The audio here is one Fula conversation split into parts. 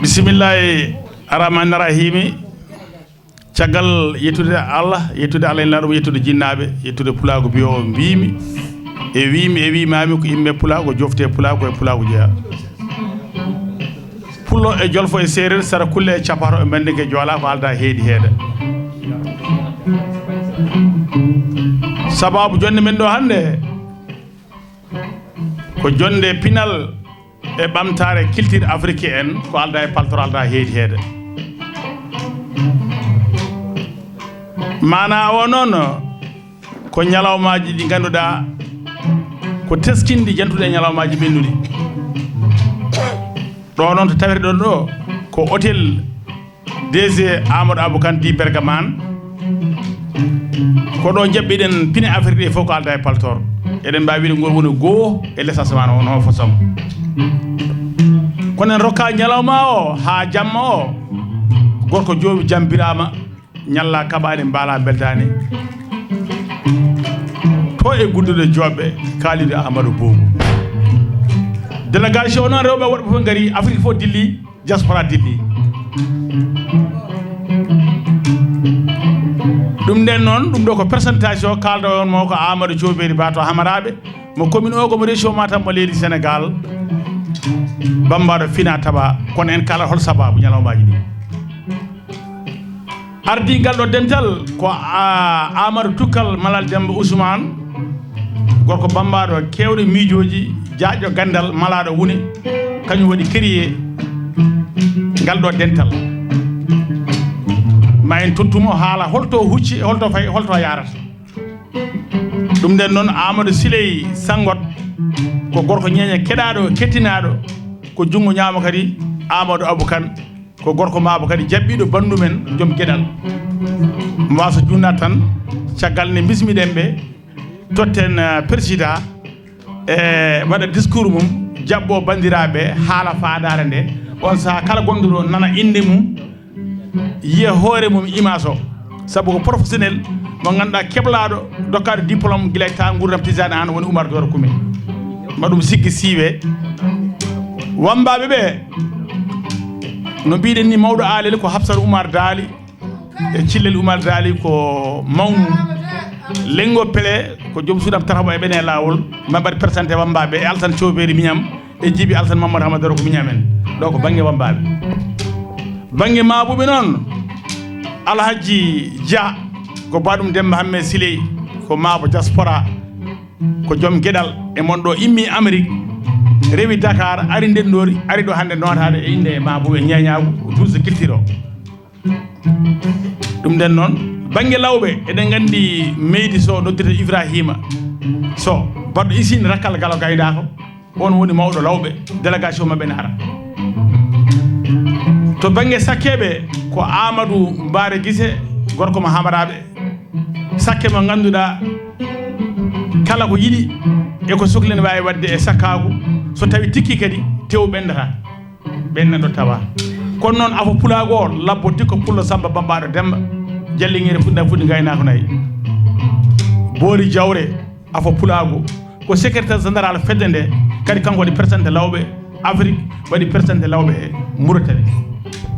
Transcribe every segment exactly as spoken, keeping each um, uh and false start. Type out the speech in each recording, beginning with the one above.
Bisimillahi arrahmani rahimi. Caggal yettude Allah, yettude Allah en laaɗum, yettude jinnaaɓe, yettude pulaagu biyo o mbiimi e wiimi e wiimaami ko imme pulaagu, jofte pulaagu e pulaagu jeya. Pullo e jolfo e seereer, sara kulle e capato e manndiŋke joola ko alda heedi heeda. Sababu jonde men ɗo hannde ko jonde pinal e ɓamtaare culture africaine en ko alda e paltoor alda heedi heeda. Maana o noon ko ñalawmaaji ɗi ngannduɗaa ko teskinɗi jantuɗi e ñalawmaaji ɓennuɗi. Ɗo noon to tawete ɗon ɗo ko hôtel D G Amadou Abou Kane di Bergaman. Ko ɗo jaɓɓiɗen pine affaire ɗe fof ko alda e paltoor. Eɗen mbaawi wiide ngol woni goo e les asamaan o no fosam. Kono en rokka ñalawma o haa jamma o gorko joowi jambiraama. Ñalla kaɓaani mbaala mbeltaani. To e guddude joɓɓe kaalidu Amadou Boubou. Délégation o noon rewɓe worɓe fof ngari, Afrique fof dilli, diaspora dilli. Ɗum nden noon ɗum ɗo ko présentation kalda on mo ko Amadou Thioubéri Ba to Hamaraɓe mo commune o komo région Matam mo leydi Sénégal. Bambaɗo fina taɓa kono en kala hol sababu ñalawmaji ɗi. Ardii ngal ɗo dental ko Amadou Tukkal Malal Demba Ousmane, gorko bammbaaɗo keewɗo miijooji, jaajɗo ganndal, malaaɗo wune, kañum waɗi keriye ngal ɗo dental. Ma en tottumo haala holto hucci, holto fayi, holto yaarata. Ɗum nden noon Amadou Siley Sanngot ko gorko ñeeña keɗaaɗo, kettinaaɗo, ko junngo ñaamo kadi Amadou Abou Kane. Ko gorko maabo kadi jaɓɓiiɗo banndum en joom geɗal. Mo waaso juunnaat tan caggal nde mbismiɗen ɓe totten président e waɗa discours mum jaɓɓo banndiraaɓe haala faandaare nde. On saha kala gonɗo ɗo nana innde mum yiya hoore mum image o. Sabu ko professionnel mo ngannduɗaa keblaaɗo dokkaade diplôme gila ta nguurdam tijani an woni Oumar Doro Kumi. Ma ɗum siggi siiwe. Wammbaaɓe ɓe no mbiɗen ni mawɗo aalel ko Habsat Oumar Daali e cillel Oumar Daali ko mawnu lengo pele ko joom suudam tataɓo e ɓene laawol. Ma mbaɗ présenté wammbaaɓe e Alsan Cooberi miñam e Jibi Alsan Mamadou Hamadou Doro ko miñam en ɗo ko bannge wammbaaɓe. Bannge maabuɓe noon Alhaji Dia ko baɗum Demba Hamme Siley ko maabo diaspora ko joom geɗal e mon ɗo immi Amérique rewi Dakar ari Ndenndori ari ɗo hannde notaade e innde maabuɓe ñeeñaagu douze culture o. Ɗum nden noon bannge lawɓe eɗen nganndi meydi so noddirta Ibrahima so baɗɗo usine rakkal galo gaynaako. On woni mawɗo lawɓe délégation maɓɓe ne ara. To bannge sakkeeɓe ko Amadou Mbaare Gise gorko mo Hamaraɓe sakke mo ngannduɗaa kala ko yiɗi e ko sokli ne waawi waɗde e sakkaagu so tawi tikki kadi tew ɓenndata. Ɓen nan ɗo tawa kono noon afo pulaagu o labbo dikko pullo Samba Bambaɗo Demba jallingeere fuɗɗa fuɗi ngaynaako nayi boori jawre. Afo pulaagu ko secrétaire général fedde nde kadi kanko waɗi présenté lawɓe Afrique waɗi présenté lawɓe Mauritanie.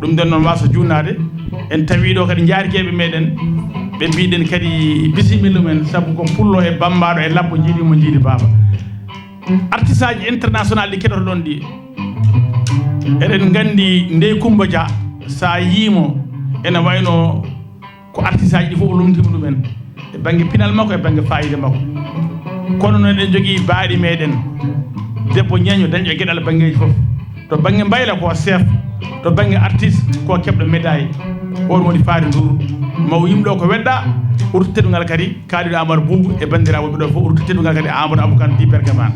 Ɗum nden noon waaso juunnaade en tawi ɗo kadi jaarjeeɓe meɗen ɓe mbiɗen kadi bisimilla men sabu ko pullo e bambaɗo e labbo jiiɗi mo jiiɗi baaba. Artiste aji international ɗi keɗotoɗon ɗi eɗen nganndi ndey Coumba Dia sa yiimo ene wayno ko artiste aji ɗi fof o lomtima ɗumen e bannge pinal makko e bannge fayida makko. Kono noon eɗen jogii baaɗi meɗen debbo ñeeño dañɗo e geɗal banngeeji fof. To bannge mbayla ko chef, to bannge artiste ko keɓɗo médaille. On woni Faari Nduur maw yimɗo ko wedda. Urto teddungal kadi kaaliɗo Amadou Boubou e banndiraaɓe ɓe ɗo fof urto teddungal kadi Amadou Abou Kane di Bergaman.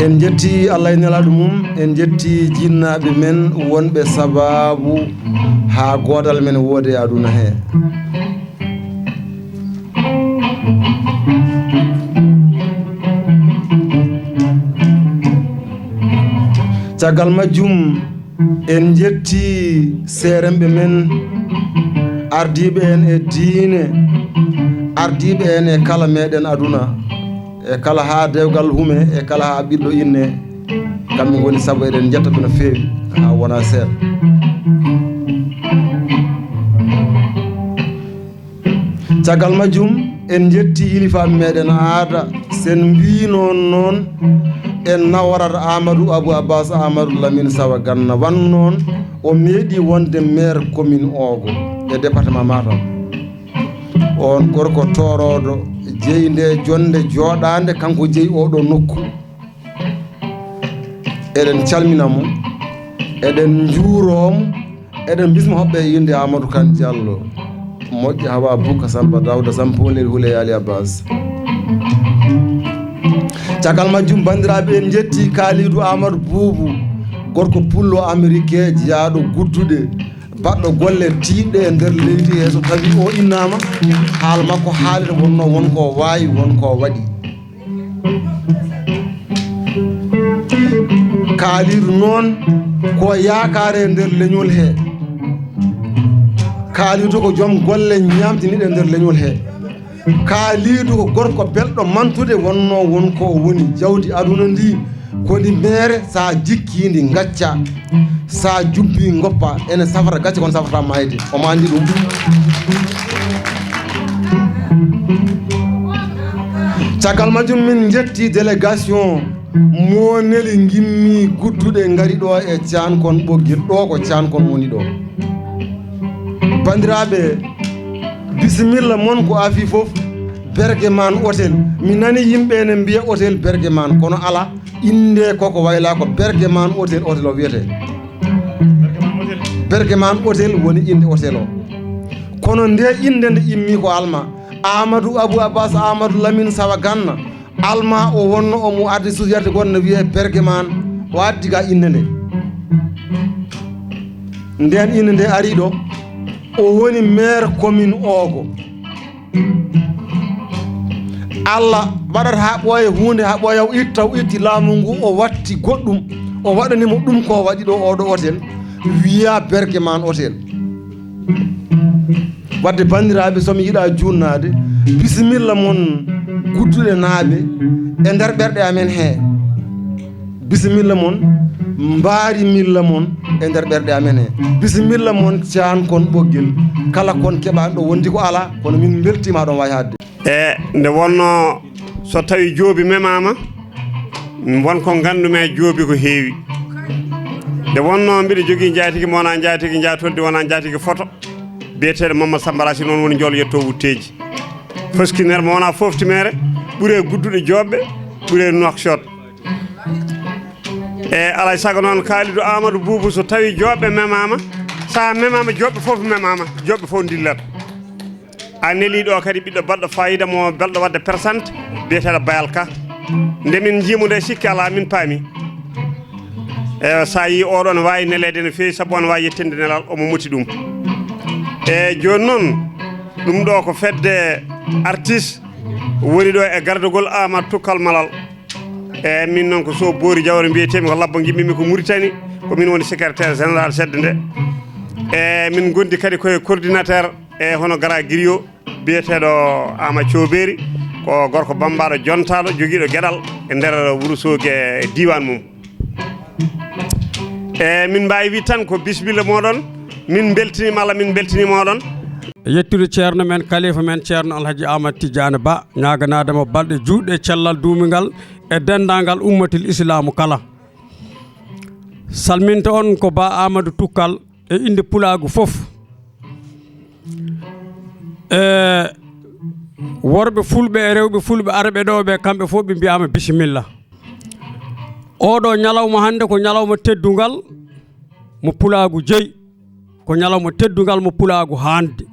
En njetti Allah e nelaaɗo mum, en njetti jinnaaɓe men wonɓe sababu haa goodal men woodi e aduna he. Caggal majjum en njetti seeremɓe men. Ardiiɓe en e diine, ardiiɓe en e kala meɗen aduna, e kala haa dewgal hume, e kala haa ɓiɗɗo inne, kamɓe ngoni sabu eɗen njetta ɓe no feewi haa wona seeɗa. Caggal majjum, en njetti yilifaaɓe meɗen aada, sen mbiino noon en nawarat Amadou Abou Abbas Amadou Lamine Sawa Ganna wan noon o meeɗi wonde maire commune Ogo e département Matam. On gorko tooroodo jeyi nde jonde jooɗaande kanko jeyi oɗo nokku. Eɗen calmina mo, eɗen njuuroo mo, eɗen mbisma hoɓɓe e innde Amadou Kane Diallo. Moƴƴa Hawa Bouka Samba Dawda Samba Polel Huley Ali Abbas. Caggal majjum, banndiraaɓe, en njetti Kalidou Amadou Boubou, gorko pullo Amerike, jeyaaɗo gudduɗe, baɗɗo golle tiiɗɗe e nder leydi he. So tawi o innama, haal makko haalete, wonno won ko waawi, won ko waɗi. Kalidou noon ko yaakaare e nder leñol he. Kalidou ko joom golle ñaamtiniiɗe e nder leñol he. Kalidou ko gorko belɗo mantude, wonno won ko o woni. Jawdi aduna ndi, ko ndi meere, sa jikki ndi ngacca, sa jubbi ngoppa. Ene safata gacce, kono safata maayde. Omo anndi ɗum. Caggal majjum, min njetti délégation mo neli ngimmi gudduɗe ngari ɗo e Can Kon Ɓoggel. Ɗo ko Can Kon woni ɗo. Banndiraaɓe, bisimilla mon ko afi fof, Bergeman Hôtel. Mi nani yimɓe ene mbiya hôtel Bergeman, kono ala, innde koko wayla ko Bergeman Hôtel, hôtel o wiyete. Bergeman Hôtel woni innde hôtel o. Kono nde innde nde immi ko alma. Amadou Abou Abbas Amadou Lamine Sawa Ganna. Alma o wonno omo addi sufiyarte goɗɗo no wiyee Bergeman. O addi ga innde nde. Nden innde nde ari ɗo, o woni maire commune Ogo. Allah waɗata haa ɓooya huunde, haa ɓooya o itta, o itti laamu ngu, o watti goɗɗum, o waɗani mo ɗum ko waɗi ɗo oɗo hôtel, wiya Bergeman Hôtel. Wadde banndiraaɓe, so mi yiɗa juunnaade, bisimilla mon gudduɗe naaɓe e nder ɓerɗe amen he. Bisimilla mon, mbaari milla mon e nder ɓerɗe amen he. Bisimilla mon, Can Kon Ɓoggel, kala kon keɓaɗo wondi ko ala, kono min mbeltiima ɗon wawi hadde. E nde wonno so tawi joobi memama, won ko nganndu-mi e joobi ko heewi. Nde wonno mbiɗo jogii njaatigi mo wonaa njaatigi njaatoldi, wonaa njaatigi foto, biyeteeɗo Mamadou Samba Racine, on woni njool yetto wutteeji. Foskinere mo wonaa foftimere, ɓure gudduɗe joobɓe, ɓure Nouakchott. E alay sago noon, Kalidou Amadou Boubou, so tawi joobɓe memama, sa memama, joobɓe fof memama, joobɓe fof dillat. A neli ɗo kadi ɓiɗɗo baɗɗo fayida mo belɗo wadde persante, biyeteeɗo Bayal Ka. Nde min njiimo nde, sikki alaa, min paami. E sa yi oɗo ne wawi neleede no feewi, sabu on wawi yettinde nelal, omo moti ɗum. E jooni noon, ɗum ɗo ko fedde artiste woni ɗo e gardagol Amadou Tukkal Malal. E min noon ko Sow Boori Jawre mbiyetemi, ko Labbo ngimmimi ko Mauritanie, ko min woni secrétaire général sedde nde. E min gondi kadi koye coordinateur e hono Gara Griot biyeteeɗo Ama Cooberi, ko gorko bambaɗo jontaɗo jogiiɗo geɗal e nder Wuro Soogi e diiwaan mum. E min mbaawi wiide tan ko bisimilla mooɗon, min mbeltiniima Allah, min mbeltiniima oɗon. Yettude ceerno men, kalifa men, ceerno Alhaji Amadou Tidiane Ba, ñaaganaade mo balɗe juutɗe, cellal duumingal e denndaangal ummatil islaamu kala. Salminta on ko Ba Amadou Tukkal e innde pulaagu fof. E worɓe fulɓe e rewɓe fulɓe arɓe ɗo ɓe, kamɓe fof ɓe mbiyaama bisimilla. Oɗo ñalawma hannde ko ñalawma teddungal mo pulaagu jeyi, ko ñalawma teddungal mo pulaagu haande,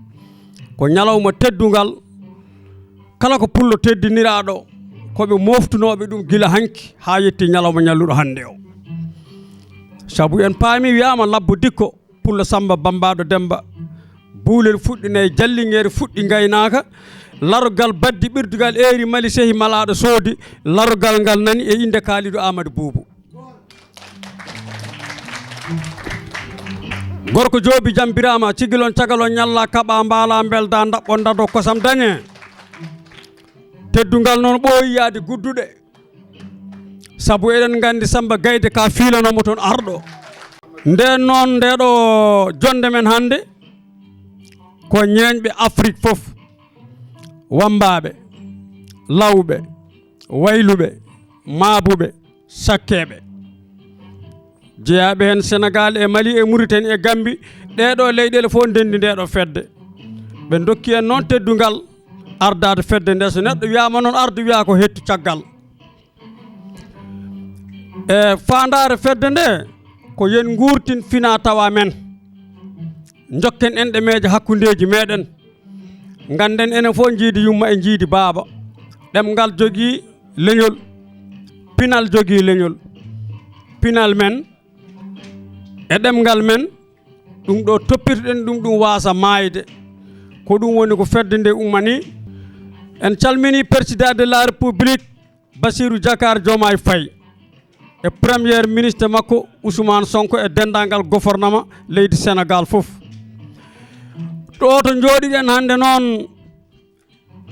ko ñalawma teddungal kala ko pullo teddiniraaɗo, ko ɓe moftunooɓe ɗum gila hanki haa yetti ñalawma ñalluɗo hannde o. Sabu en paami wiyaama Labbo Dikko, Pullo Samba Bambaɗo Demba, buulel fuɗɗi nayi, jallingeere fuɗɗi ngaynaaka, larogal baddi ɓirdugal eeri mali sehi malaaɗo soodi, larogal ngal nani e innde Kalidou Amadou Boubou. Gorko joobi jam biraama, cigilon cagalon ñalla, kaɓa mbaala, mbelda, ndaɓɓon, ndado, kosam dañe. Teddungal noon ɓooyi yaade gudduɗe. Sabu eɗen nganndi Samba Gayde ka fiilanoomo toon arɗo. Ndeen noon, ndeeɗo jonnde men hannde, ko ñeeñɓe Afrik fof, wammbaaɓe, lawɓe, wayluɓe, maabuɓe, sakkeeɓe. Jeyaaɓe heen Senegaal e Mali e Muritani e Gambi, ɗeeɗo leyɗeele fof ndenndi ndeeɗo fedde. Ɓe ndokki en noon teddungal ardaade fedde nde. So neɗɗo wiyaama noon ardu, wiyaa ko hettu caggal. E faandaare fedde nde, ko yen nguurtin fina tawa men. Njokken enɗemeeje hakkundeeji meɗen. Ngannden enen fof njiidi yumma e njiidi baaba. Ɗemngal jogii leñol, pinal jogii leñol. Pinal men e ɗemngal men, ɗum ɗo toppitoɗen ɗum, ɗum waasa maayde. Ko ɗum woni ko fedde nde ummani. En calmini Président de la République, Bassirou Diakhar Diomaye Faye, e Premier Ministre makko Ousmane Sonko, e denndaangal gouvernement leydi Senegaal fof. Ɗo to njooɗiɗen hannde noon,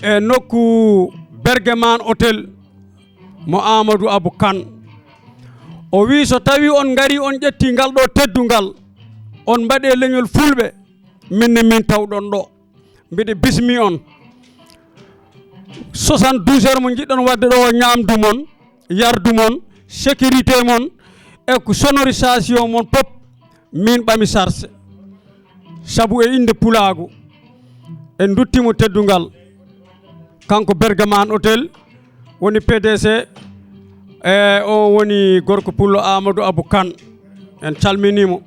e nokku Bergeman Hotel mo Amadou Abou Kane. O wi, so tawi on ngari, on ƴetti ngal ɗo teddungal, on mbaɗe leñol fulɓe, min ne min tawɗon ɗo. Mbiɗa bismi on. Soixante-douze heures mo njiɗɗon waɗde ɗo, ñaamdu mon, yardu mon, sécurité mon, e ko sonorisation mon pop, min ɓami sarse. Sabu e innde pulaagu, en nduttimo teddungal. Kanko Bergaman Hotel woni P D C, e o woni gorko pullo Amadou Abou Kane. En calminimo.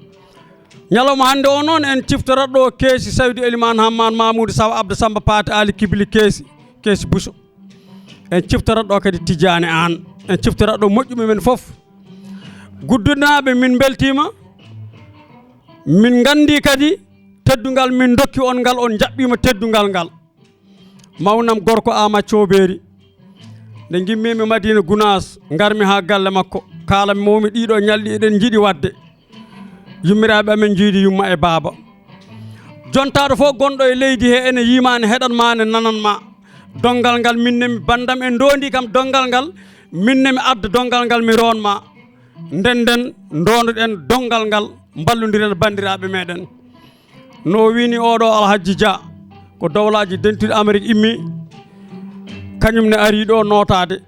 Ñalawma hannde o noon, en ciftorat ɗo keesi Saydu Elimane Hammane Mamoudou Saw Abdou Samba Paate Ali Kibli keesi, keesi Bousso. En ciftorat ɗo kadi Tidiane Anne. En ciftorat ɗo moƴƴuɓe men fof. Guddunaaɓe, min mbeltiima. Min nganndi kadi teddungal min ndokki on ngal, on njaɓɓiima teddungal ngal. Mawnam gorko Ama Cobeeri. Nde ngimmiimi Madina Gunaas, ngarmi haa galle makko. Kaalanmi ɗiiɗo ñalɗi eɗen njiɗi waɗde. Yummiraaɓe amen njiidi yumma e baaba. Jontaaɗo fof gonɗo e leydi he ene yiima ne, heɗan ma ne, nanan ma. Donngal ngal min ne mi banndam en ndoondi kam donngal ngal, min ne mi adda donngal ngal mi roon ma. Ndenden, ndoondoɗen donngal ngal, mballondiren banndiraaɓe meɗen. No o wini oɗo Alhaji Dia, ko dowlaaji dentuɗi Amérique immi, kañum ne ari ɗo nootaade.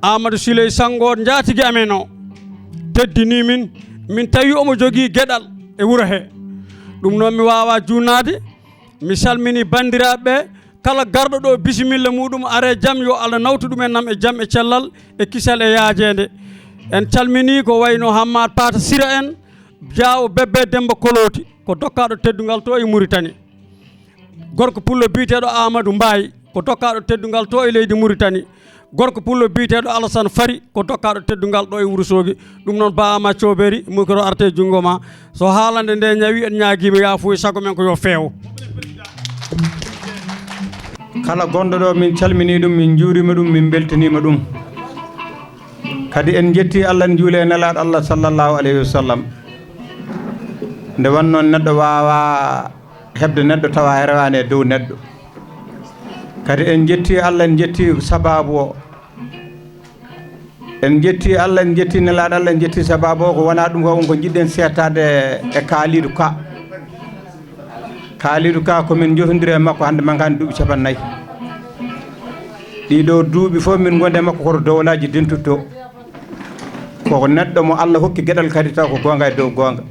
Amadou Siley Sanngo, njaatigi amen o, teddini min, min tawi omo jogii geɗal e wuro he. Ɗum noon mi waawaa juutnaade, mi salmini banndiraaɓe ɓe, kala garɗo ɗo bisimilla muɗum are jam, yo Allah nawtu ɗum e nam e jam e cellal e kisal e yaajeende. En calmini ko wayno Hammat Pata Sira en, Jaawo Bebbe Demba Kolooti, ko dokkaaɗo teddungal to e Muritani. Gorko pullo biyeteeɗo Amadou Mbaye, ko dokkaaɗo teddungal to e leydi Muritani. Gorko pullo biyeteeɗo Alassane Fari, ko dokkaaɗo teddungal ɗo e Wuro Soogi. Ɗum noon, Ba Ama Cobeeri, micro arte junngo ma. So haalande nde ñawi, en ñaagiima yaafuya, sago men ko yo feew. Kala gonɗo ɗo, min calminii ɗum, min njuuriima ɗum, min mbeltaniima ɗum. Kadi en njettii Allah, en njuuli e Nelaaɗo Allah sallallahu alayhi wa sallam. Nde wonno neɗɗo waawaa heɓde neɗɗo tawa rewaani e dow neɗɗo. Kadi en njettii Allah, en njettii sabaabu o. En njettii Allah, en njettii Nelaaɗo Allah, en njettii sabaabu o. Ko wonaa ɗum ko, on ko njiɗɗen seettaade e Kalidou Ka. Kalidou Ka ko min njotondiri e makko hannde mankani duuɓi capanɗe nayi. Ɗii ɗoo duuɓi fof min ngondi e makko koto dowlaaji dentuɗo to. Ko neɗɗo mo Allah hokki geɗal kadi taw ko goonga e dow goonga.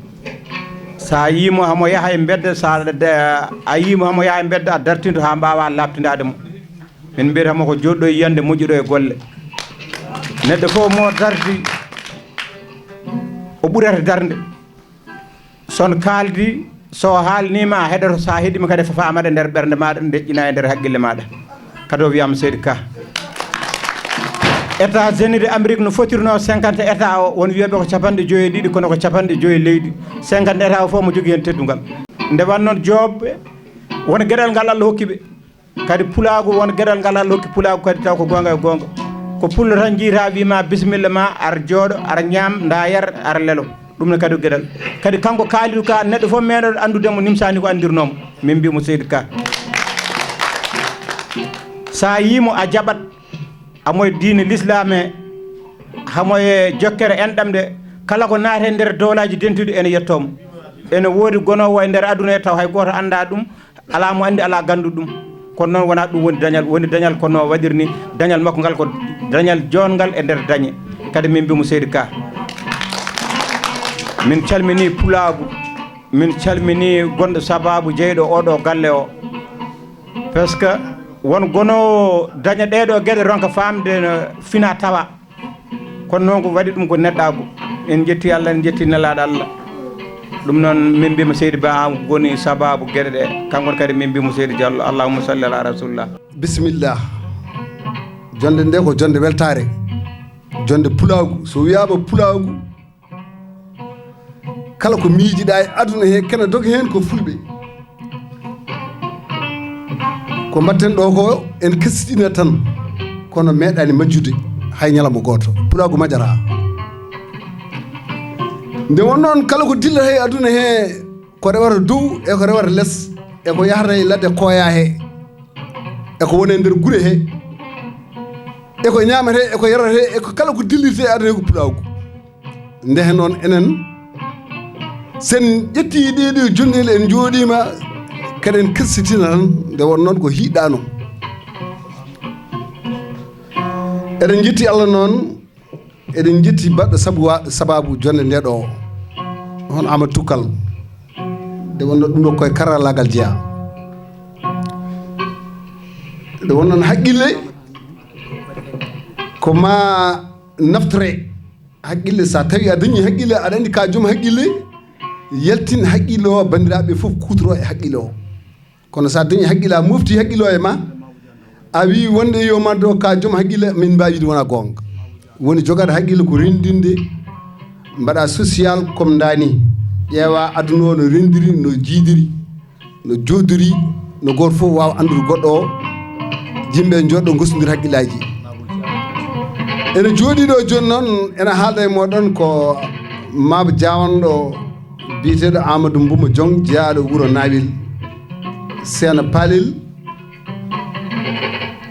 So a yii mo hamo yaha e mbedda, so a, a yii mo hamo yaha e mbedda, a dartinto haa mbaawaa laaɓtindaade mo. Min mbiyata mo ko jooɗɗo e yiyannde, moƴƴuɗo e golle. Neɗɗo fof mo dardi, o ɓurata darnde. So on kaaldi, so o haalniima, a heɗoto, so a heɗiima kadi, faamaɗa e nder ɓernde maaɗa, deƴƴina e nder haqqille maaɗa. Kadi o wiyaama Seydi Ka. États-Unis de Amérique no fotirnoo cinquante États o, won wiyooɓe ko capanɗe joyi e ɗiɗi, kono ko capanɗe joyi leydi. Cinquante États o fof mo jogii heen teddungal. Nde wonno noon Jooɓe, won geɗal ngal Allah hokki ɓe. Kadi pulaagu, won geɗal ngal Allah hokki pulaagu kadi, taw ko goonga e goonga. Ko pullo tan jiyta, wiima bisimilla ma, ar jooɗo, ar ñaam, nda yar, ar lelo. Ɗum ne kadi ko geɗal. Kadi kanko Kalidou Ka, neɗɗo fof meeɗoɗo anndude mo, nimsaani ko anndirnoo mo. Min mbii mo Seydi Ka. So a yii mo, a jaɓat, hamo e diine Lislaam he, hamo e jokkere enɗam nde, kala ko naati e nder dowlaaji dentuɗi ene yettoo mo. Ene woodi gonoowo e nder aduna he taw hay gooto anndaa ɗum, alaa mo anndi, alaa gannduɗo ɗum. Kono noon wonaa ɗum woni dañal, woni dañal ko no waɗiri ni, dañal makko ngal ko dañal joɗngal e nder dañe. Kadi min mbii mo Seydi Ka. Min calminii pulaagu, min calminii gonɗo sabaabu jeyɗo oɗo galle o. Parce que won gonoowo daña ɗeeɗo geɗe ronka faamde no fina tawa. Kono noon ko waɗi ɗum ko neɗɗaagu. En njetti Allah, en njetti nelaaɗo Allah. Ɗum noon min mbiima Seydi Ba an woni sabaabu geɗe ɗe. Kanko kadi min mbiimo Seydi Diallo. Allahumma salli ala rasulillah. Bisimilla. Jonde nde ko jonde weltaare. Jonde pulaagu. So wiyaama pulaagu, kala ko miijiɗaa e aduna he, kene doga heen ko fulɓe. Ko mbaɗten ɗo ko en kessiɗina tan, kono meeɗaani majjude hay ñalawma gooto. Pulaagu majjata. Nde won noon kala ko dillata e aduna he, ko rewata dow e ko rewata les, e ko yahata e ladde koya he, e ko woni e nder gure he, e ko ñaamata e ko yarata e ko kala ko dillirte e aduna he ko pulaagu. Ndeke noon enen, sen ƴetti ɗee ɗoo jonɗeele, en njooɗiima, kadi en kirsitina tan, nde won noon ko hiiɗaano. Eɗen njetti Allah noon, eɗen njetti baɗɗo sabu wa-, sabaabu jonde nde ɗo, on Amadou Tukkal. Nde won noon ɗum ɗo koye karallaagal jeyaa. Nde won noon haqqille ko ma naftore. Haqqille, so a tawi a dañi haqqille, aɗa anndi ka joom haqqille, yaltin haqqille o, banndiraaɓe fof kuutoro e haqqille o. Kono so a dañi haqqille, a mofti haqqille o e ma, a wi wonde yo ma do ka joom haqqille, min mbawi wiide wona goonga. Woni jogaade haqqille ko renndinde, mbaɗa social comme ndaa ni, ƴeewa aduna o no renndiri, no jiidiri. No joodori, no gooto fof waawa anndude goɗɗo o, yimɓe njooɗo ngostondir hakkillaaji. Ene jooɗii ɗo jooni noon, ene haalda e mooɗon ko Maaba Jaawanɗo biyeteeɗo Amadou Mbuma Jong, jeyaaɗo wuro Naawel, Seena Palel,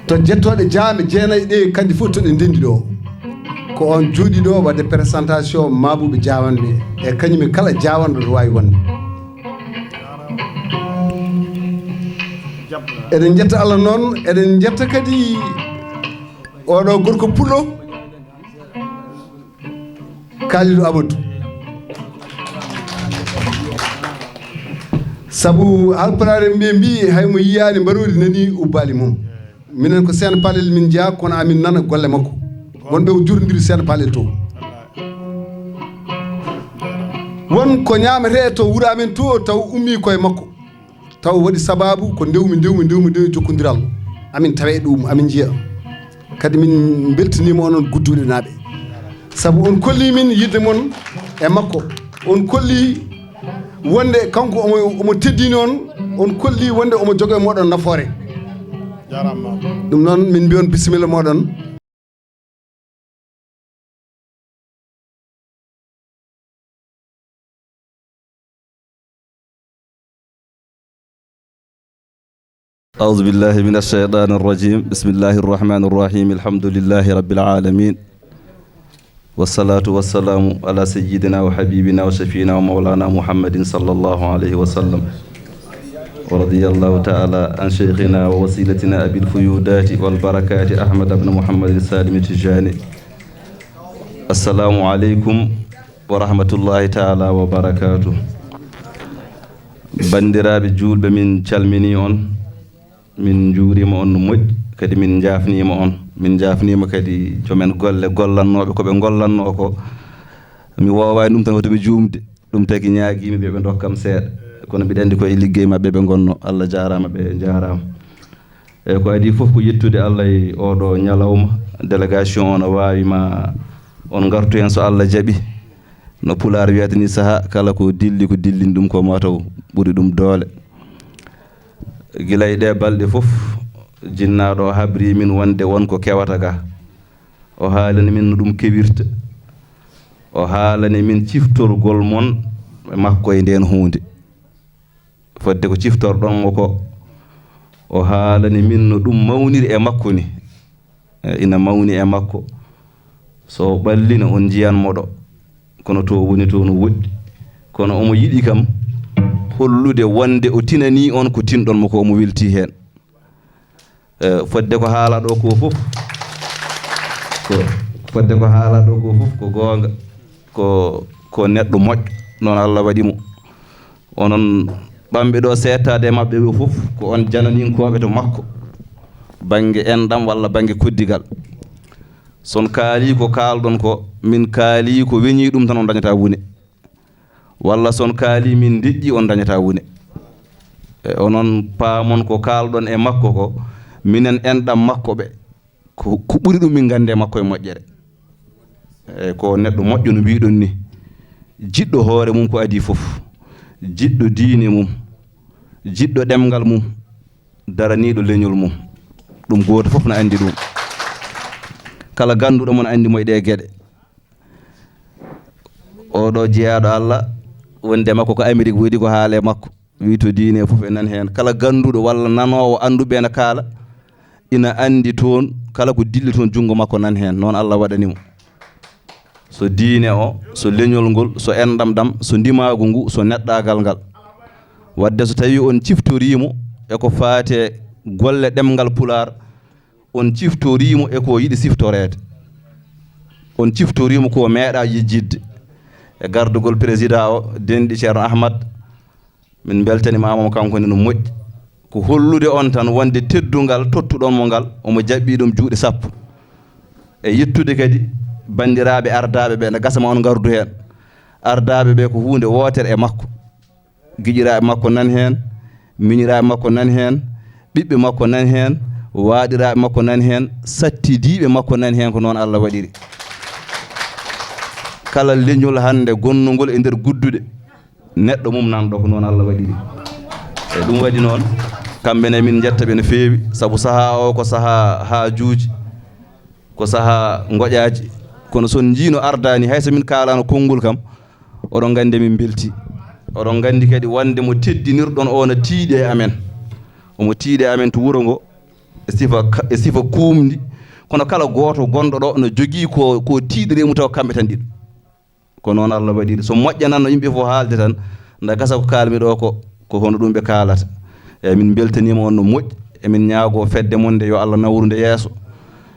to jettooɗe jaame jeenayi ɗe, kanji fof to ɗe ndenndi ɗo. Ko on jooɗii ɗo waɗde présentation maabuɓe jaawanɓe e kañum e kala jaawanɗo to waawi wonde. Eɗen njetta Allah noon, eɗen njetta kadi oɗo gorko pullo, Kalidou Amadou. Sabu Haalpulaar en ɓe mbii, hay mo yiyaani mbaroodi nani ubbaali mum. Minen ko Seena Palel min njeyaa, kono amin nana golle makko. Wonɓe o jurondiri Seena Palel to. Won ko ñaametee to wuro amen to, taw ummii koye makko. Taw waɗi sabaabu ko ndewmi, ndewmi, ndewmi, ndewmi jokkondiral. Amin tawe ɗum, amin njiya. Kadi min mbeltaniima onon Gudduuɗe naaɓe. Sabu on kolli min yiɗde mon e makko. On kolli wonde kanko omo, omo teddini on, on kolli wonde omo jogo e moɗon nafoore. Jarama. Ɗum noon min mbiyon bisimilla moɗon. أعوذ بالله من الشيطان الرجيم. بسم الله الرحمن الرحيم. الحمد لله رب العالمين. والصلاة والسلام على سيدنا وحبيبنا وشفينا ومولانا محمد صلى الله عليه وسلم. ورضي الله تعالى عن شيخنا ووسيلتنا أبي الفيودات والبركات أحمد بن محمد السالم التجاني. السلام عليكم ورحمة الله تعالى وبركاته. Banndiraaɓe juulɓe, min calminii on, min njuuriima on no moƴƴi, kadi min njaafniima on. Min njaafniima kadi joom en golle gollannooɓe ko ɓe ngollannoo ko. Mi woowaani ɗum tan, hoto mi juumde. Ɗum tagi ñaagiimi ɓe, ɓe ndokka am seeɗa. Kono mbiɗa anndi ko e liggey maɓɓe ɓe ngonnoo. Allah jaaraama, ɓe njaaraama. Eeyi, ko adii fof ko yettude Allah e ooɗoo ñalawma. Délégation o no waawi ma on ngartu heen so Allah jaɓi. No Pulaar wiyata ni, sahaa kala ko dilli, ko dillini ɗum ko mataw ɓuri ɗum doole. Gila e ɗee balɗe fof, jinnaaɗo o habrii min wonde won ko kewata ga. O haalani min no ɗum kewirta. O haalani min ciftorgol mon e makko e ndeen huunde. Fodde ko ciftorɗon mo ko, o haalani min no ɗum mawniri e makko ni. E, ina mawni e makko. So o ɓallino, on njiyan mo ɗo. Kono to woni to no woɗɗi. Kono omo yiɗi kam hollude wonde o tinanii on ko tinɗon mo ko, omo weltii heen. E, fodde ko haala ɗo ko fof, ko, fodde ko haala ɗo ko fof ko goonga. Ko, ko neɗɗo moƴƴo, noon Allah waɗi mo. Onon ɓamɓe ɗo seettaade e maɓɓe ɓe fof, ko on jananinkooɓe to makko, bannge enɗam walla bannge koddigal. So on kaalii ko kaalɗon ko, min kaalii ko weñii ɗum tan, on dañataa wune. Walla so on kaalii min deƴƴii, on dañataa wune. E, onon paamon ko kaalɗon e makko ko, minen enɗam makko ɓe, ko, ko ɓuri ɗum min nganndi e makko e moƴƴere. E, ko neɗɗo moƴƴo no mbiɗon ni, jiɗɗo hoore mum ko adii fof, jiɗɗo diine mum, jiɗɗo ɗemngal mum, daraniiɗo leñol mum. Ɗum gooto fof no anndi ɗum. Kala gannduɗo mon anndi mo e ɗee geɗe. Oɗo jeyaaɗo Allah, wonde makko ko Amérique, woodi ko haale makko. Wi to diine fof e nan heen. Kala gannduɗo walla nanoowo annduɓe ena kaala, ina anndi toon, kala ko dilli toon, junngo makko nan heen. Noon Allah waɗani mo. So diine o, so leñol ngol, so enɗam ɗam, so ndimaagu ngu, so neɗɗaagal ngal. Waɗde so tawii on ciftorii mo e ko faati e golle ɗemngal Pulaar, on ciftorii mo e ko yiɗi siftoreede. On ciftorii mo ko meeɗaa yejjitde. E gardugol président o, denɗi Ceerno Ahmad, min mbeltanimaama mo kanko ne no moƴƴi. Ko hollude on tan wonde teddungal tottuɗon mo ngal, omo jaɓɓii ɗum juuɗe sappo. E yettude kadi banndiraaɓe ardaaɓe ɓe, ene gasa ma on ngardu heen. Ardaaɓe ɓe ko huunde wootere e makko. Giƴiraaɓe makko nan heen, miñiraaɓe makko nan heen, ɓiɓɓe makko nan heen, waaɗiraaɓe makko nan heen, sattidiiɓe makko nan heen, ko noon Allah waɗiri. Kala leñol hannde gonnongol e nder gudduɗe, neɗɗo mum nan ɗo, ko noon Allah waɗiri. E ɗum waɗi noon, kamɓe ne min njetta ɓe no feewi, sabu sahaa o ko sahaa haajuuji, ko sahaa ngoƴaaji. Kono so on njiino ardaani, hay so min kaalaano konngol kam, oɗon nganndi min mbelti. Oɗon nganndi kadi wonde mo teddinirɗon o no tiiɗi e amen. Omo tiiɗi e amen to wuro ngo, e sifa ka-, e sifa kuumndi. Kono kala gooto gonɗo ɗo no jogii ko, ko tiiɗiri e mum tawa kamɓe tan ɗiɗo. Ko noon Allah waɗiri. So moƴƴananno yimɓe fof haalde tan, nda gasa ko kaalmi ɗo ko, ko hono ɗum ɓe kaalata. Eeyi, min mbeltaniima on no moƴƴi. Emin ñaagoo fedde mon nde, yo Allah nawru nde yeeso.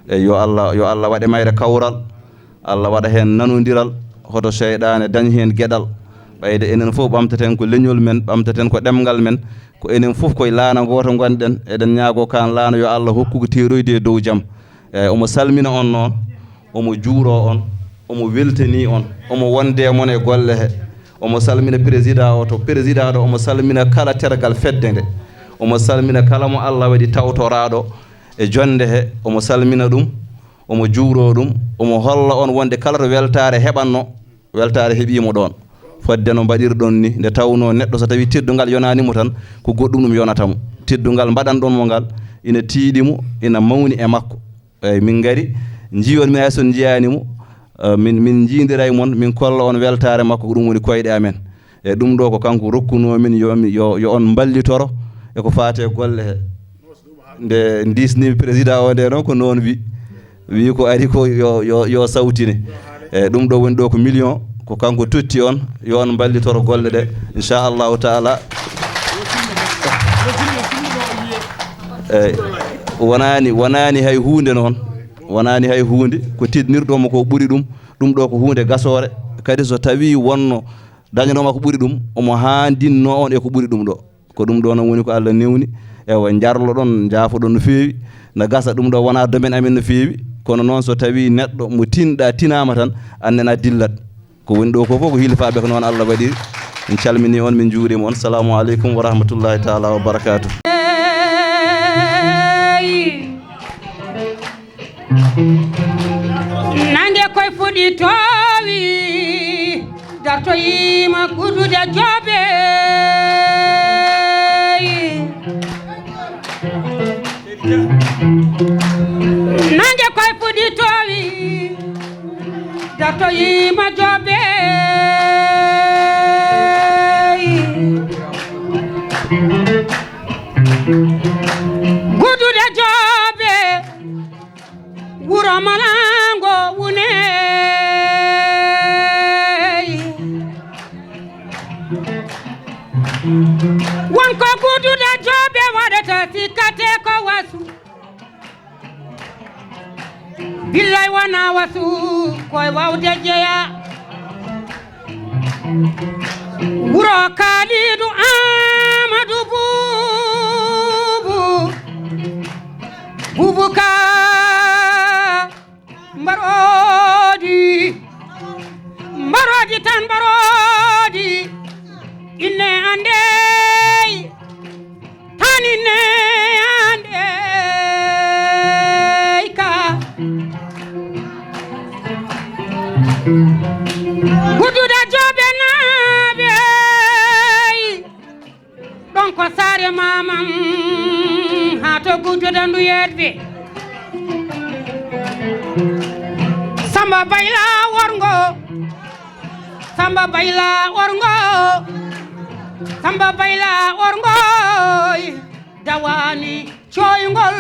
Eeyi, yo Allah, yo Allah waɗ e mayre kawral. Allah waɗa heen nanondiral, hoto seyɗaane dañ heen geɗal. Ɓayde enen fof ɓamtaten ko leñol men, ɓamtaten ko ɗemngal men, ko enen fof koye laana gooto ngonɗen. Eɗen ñaagoo kaan laana yo Allah hokku ko teeroyde e dow jam. Eeyi, omo salmina on noon. Omo juuroo on, omo weltanii on, omo wonde e mon e golle he. Omo salmina président o to président ɗo, omo salmina kala tergal fedde nde. Omo salmina kala mo Allah waɗi tawtoraaɗo e jonnde he, omo salmina ɗum, omo juuroo ɗum, omo holla on wonde kala to weltaare heɓatno, weltaare heɓii mo ɗoon. Fodde no mbaɗirɗon ni, nde tawnoo neɗɗo so tawii teddungal yonaani mo tan, ko goɗɗum ɗum yonata mo. Teddungal mbaɗanɗon mo ngal, ina tiiɗi mo, ina mawni e makko. Eeyi, min ngari, njiyon min hay so on njiyaani mo, eh, min, min njiindiray mon, min kolla on weltaare makko, ko ɗum woni koyɗe amen. E ɗum ɗo ko kanko rokkunoo min yo mi, yo, yo on mballitoro e ko faati e golle he. Nde ndisnimi président o nde noon ko noon wi, wi ko ari ko yo, yo, yo sawtine. E ɗum ɗo woni ɗo ko million, ko kanko totti on, yo on mballitoro golle ɗe, inchallahu taala. Eeyi, wonaani, wonaani hay huunde noon, wonaani hay huunde, ko teddinirɗo mo ko ɓuri ɗum, ɗum ɗo ko huunde gasoore, kadi so tawii wonno dañanoo ma ko ɓuri ɗum, omo haandinnoo on e ko ɓuri ɗum ɗo. Ko ɗum ɗo noon woni ko Allah newni. Ewa, njarloɗon, njaafoɗon no feewi. Na gasa ɗum ɗo wonaa domaine amen no feewi. Kono noon so tawii neɗɗo mo tinɗa tinaama tan, annene a dillat. Ko woni ɗo ko fof ko hilifaaɓe ko noon Allah waɗiri. Min calminii on, min njuuriima on. Salaamu aleykum wa rahmatullahi taala wa barakaatuh. Nannge koye fuɗi toowi, dartoyiima kudude joobe. Nannge koye fuɗi toowi, dartoyiima joobe. Gudude Joobe, wuro Malango wuney. Won ko Gudude Joobe waɗata, sikkate ko wasu. Billay wona wasu, koye wawde jeya. Wuro Kaalidu Aamadu Buubu, Buubu Ka mbaroodi, mbaroodi tan mbaroodi, inne andey. Tanine andey ka. Gudude Joobe naaɓe. Ɗon ko saare maamam, haa to Gudude ndu yeeɗɓe. Samba Bayla Worgo. Samba Bayla Worgo, Samba Bayla Worgo, dawani coyngol.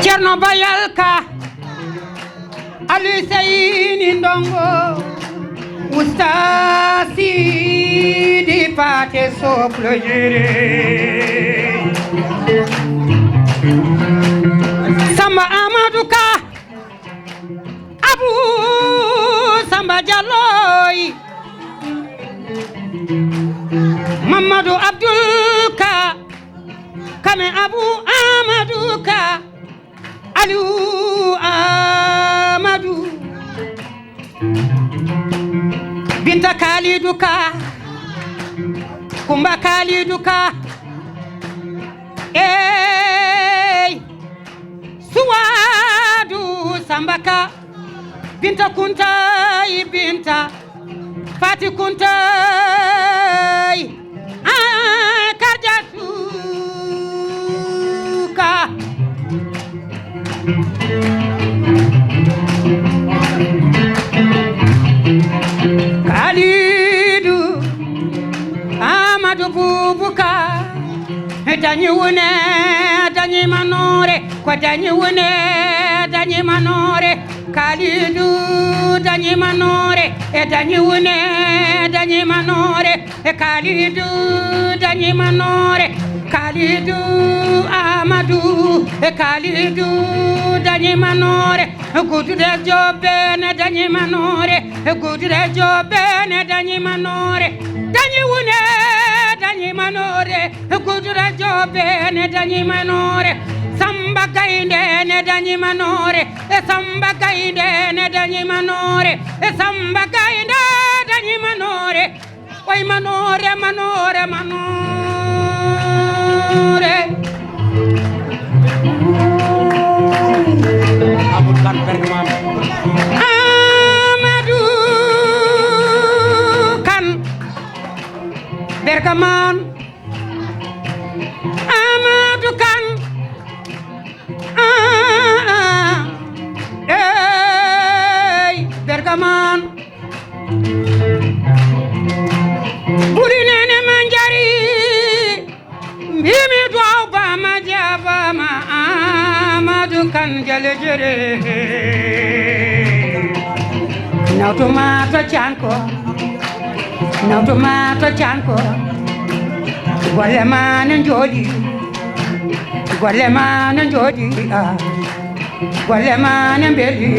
Ceerno Bayal Ka, Aliou Seyni Ndongo. Usta Sidi Pate Soklo Jere. Samba Amadou Ka. Abu Samba Dialloy. Mamadou Abdoul Ka. Kame Abu Amadou Ka. Aliou Amadou. Binta Kalidou Ka. Kumba Kalidou Ka. Ey. Suwadu Samba Ka. Binta Kunta, Binta. Fati Kuntay, ah, Karja Suka. Kalidu, Amadu Bubuka. Dañi wune, dañi manore, ko dañi wune, dañi manore. Kalidu dañi manore, e dañi wune, dañi manore, e Kalidu dañi manore, Kalidu Amadu, e Kalidu dañi manore, Gudude Jobe ne dañi manore, Gudude Jobe ne dañi manore, dañi wune, dañi manore. Gudura Jobe ne dañi manore, Samba Gaynde ne dañi manore, e Samba Gaynde ne dañi manore, e Samba Gaynde dañi manore. Oy manore, manore, manore. Amadou Kane Bergman. Amadou Kane Bergman. Amadou Kane. Ah, ah, ah. Ey, Bergman. Ɓuri nene ma njari. Mbimi duwaw ba ma jaba ma Amadou Kane Jale Jere. Nawtuma to canko. Nawtuma to canko. Golle ma ne njooɗi. Golle ma ne njooɗi. Ah. Golle ma ne mbeli.